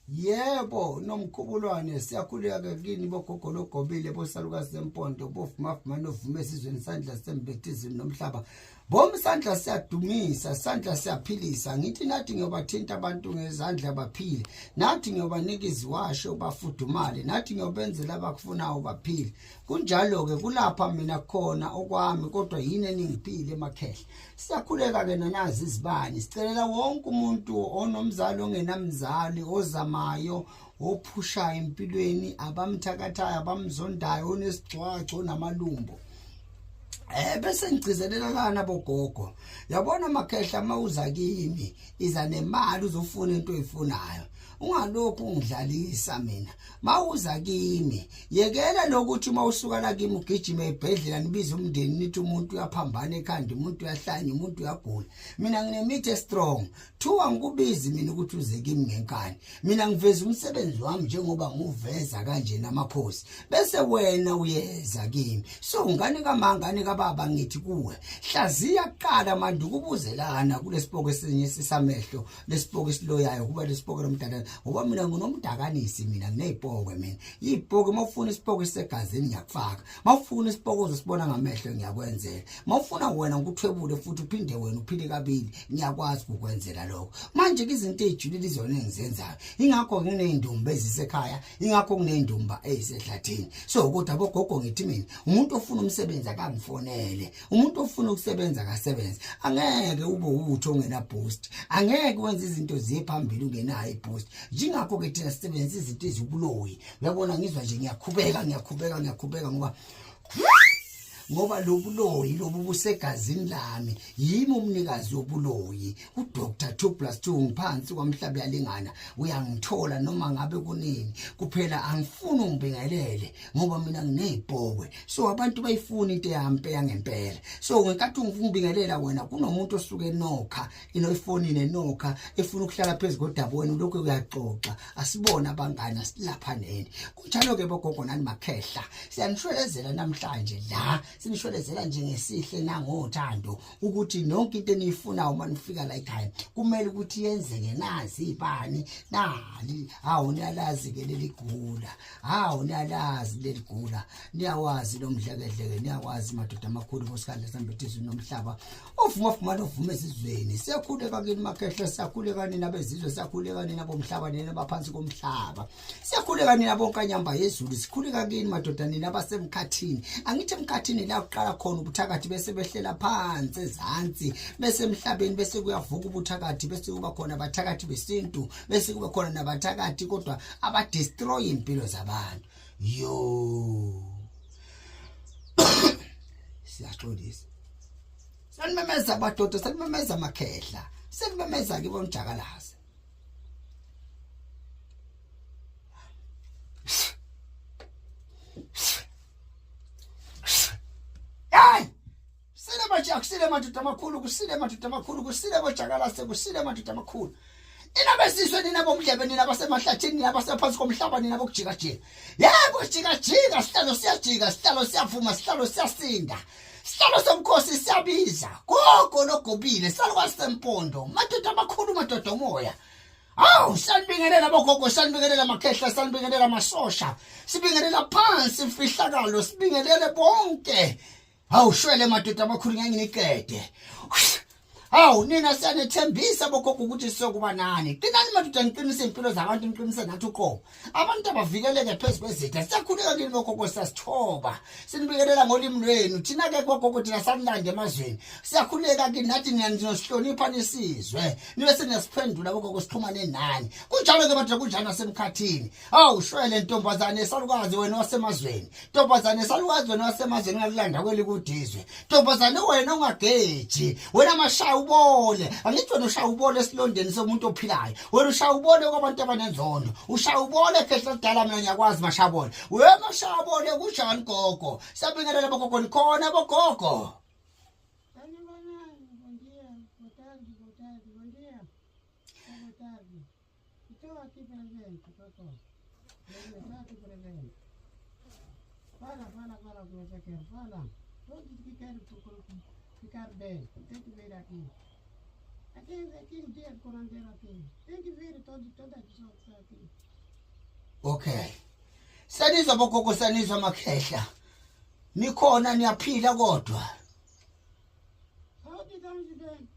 Yebo, nomkhubulwane siyakhuleka kini bogogo logobile bosalukazi sempondo bovumavuma novume esizweni sandla sembethizini nomhlaba. Bomsandla siyadumisa, sandla siyaphilisa. Ngithi nathi ngiyobathinta abantu ngezandla baphile. Nathi ngiyobanika iziwasho bafudumale. Nathi ngiyobenzela abakufunayo baphile. Kunjalo-ke kulapha mina khona okwami kodwa yini eningiphile emakhehla. Siyakhuleka ke nanazi izibani. Sicelela wonke umuntu onomzali ongenamzali ozamayo ophushayo empilweni abamthakathayo abamzondayo onesigcwagco onamalumbo. Bese ngigcizelela lana bogogo. Yabona makhehla mawuza kimi iza nemali uzofuna into oyifunayo. Ungalokhu ungidlalisa mina. Mawuza kimi yekela lokuthi mawusuka la kimi ugijime ebhedlela nibize umndeni nithi umuntu uyaphambana ekhanda umuntu uyahlanya umuntu uyagula. Mina nginemithi estrong. Thiwa ngikubizi mina ukuthi uze kimi ngenkani. Mina ngiveza umsebenzi wami njengoba nguveza kanje namakhosi. Bese wena uyeza kimi. So ngane kamangane kababa ngithi kuwe hlaziya kuqala manje ukubuzelana kulesipoko esinye sisamehlo lesipoko esiloyayo kuba lesipoko lomdala ngoba mina nginomdakanisi mina nginezipoko mina ipoko mawufuna isipoko esegazini ngiyakufaka mawufuna isipoko uzosibona ngamehlo ngiyakwenzela mawufuna wena ngikuthwebule futhi uphinde wena uphile kabili ngiyakwazi ukukwenzela lokho manje ke izinto ezijulile izona engizenzayo ingakho nginezindumba ezisekhaya ingakho kunezindumba ezisehlathini so kodwa bogogo ngithi mina umuntu ofuna umsebenzi akangifonele umuntu ofuna ukusebenza akasebenze angeke ube utho ongena boost angeke wenze izinto ziye phambili ungenayo iboost njengakho ke thina sisebenzisa izinto ezibuloyi uyabona ngizwa nje ngiyakhubeka ngiyakhubeka ngiyakhubeka ngoba lobuloyi lobu busegazini lami yimi umnikazi wobuloyi uDr 2 + 2 ngiphansi kwamhlaba yalingana uyangithola noma ngabe kunini kuphela angifuni ungibingelele ngoba mina nginezipokwe so abantu bayifuna into yampe yangempela so ngenkathi ungibingelela wena kunomuntu osuke enokha inoifoni nenokha efuna ukuhlala phezulu kodaba wena lokho uyaxoxa asibona abangani asilapha neni kunjalo ke bogogo nani makhehla siyanishwelezela namhlanje la sinishwelezela nje ngesihle nangothando ukuthi nonke into eniyifunayo uma nifika la ekhaya kumele ukuthi yenzeke nazi ibani nali hawu niyalazi ke leli gula hawu niyalazi leli gula niyawazi lo mdlekedleke niyakwazi madoda amakhulu bosikhandla sambethe izulu nomhlaba ovuma vuma lovuma ezizweni siyakhuleka kini makhehla siyakhuleka nina bezizwe siyakhuleka nina bomhlaba nina baphansi komhlaba siyakhuleka nina bonkanyamba yezulu sikhuleka kini madoda nina abasemkhathini angithi emkhathini la kuqala khona ubuthakathi bese behlela phansi ezansi bese emhlabeni bese kuyavuka ubuthakathi bese kuba khona abathakathi besintu bese kuba khona nabathakathi kodwa abadestroy impilo zabantu yo siyaxolisa sanimemeza madoda sanimemeza makhehla sanimemeza ke bonjakalazi Hey! Kusile manje akusile madoda amakhulu kusile madoda amakhulu kusile bojakalase kusile madoda amakhulu. Nina besizwe nina bomdlebe nina basemahlathini nina basephansi komhlaba nina bokujikajika. Yebo jikajika sihlalo siyajika sihlalo siyavuma sihlalo siyasinda. Sihlalo somkhosi siyabiza. Gogo logobile sihlalo kwasempondo madoda amakhulu madoda omoya. Awu sanibingelela bogogo sanibingelela makhehla sanibingelela masosha sibingelela phansi imfihlakalo sibingelele bonke. Hawu shwele madoda amakhulu ngeke nginiqede. Hawu nina siyanethembisa bogogo ukuthi siyokuba nani. Qinani madoda niqinise impilo zabantu niqinise nathi uqobo. Abantu abavikeleke phezu kwezitha. Siyakhuleka kini bogogo siyasithoba. Sinibikelela ngolimi lwenu. Thina ke bogogo thina sanilanda emazweni. Siyakhuleka kini nathi niyasihlonipha nisizwe. Nibe seniyasiphendula bogogo sixhumane nani. Kunjalo ke madoda kunjalo nasemkhathini. Awu shwele ntombazane salukazi wena wasemazweni. Ntombazane salukazi wena wasemazweni ngakulanda kwelikudizwe. Ntombazane wena ungageji. Wena mashaya ubole. Angithi wena ushaya ubole esilondeni somuntu ophilayo. Wena ushaya ubole kwabantu abanenzondo. Ushaya ubole khehla lidala mina ngiyakwazi mashabole. Wena mashabole kunjani gogo? Siyabingelela bogogo nikhona bogogo. Sanibonani, bom dia, boa tarde, boa tarde, bom dia. Boa tarde. Estou aqui presente, Cocó. Estou aqui presente. Fala, fala, fala o que você quer. Fala. Todos que querem ficar bem, tem que vir aqui. Aqui, aqui um dia de curandeiro aqui. Tem que vir todo, toda a pessoa que está aqui. Okay. Sanizwa bogogo sanizwa makhehla. Nikhona niyaphila kodwa. Saúde, estamos bem.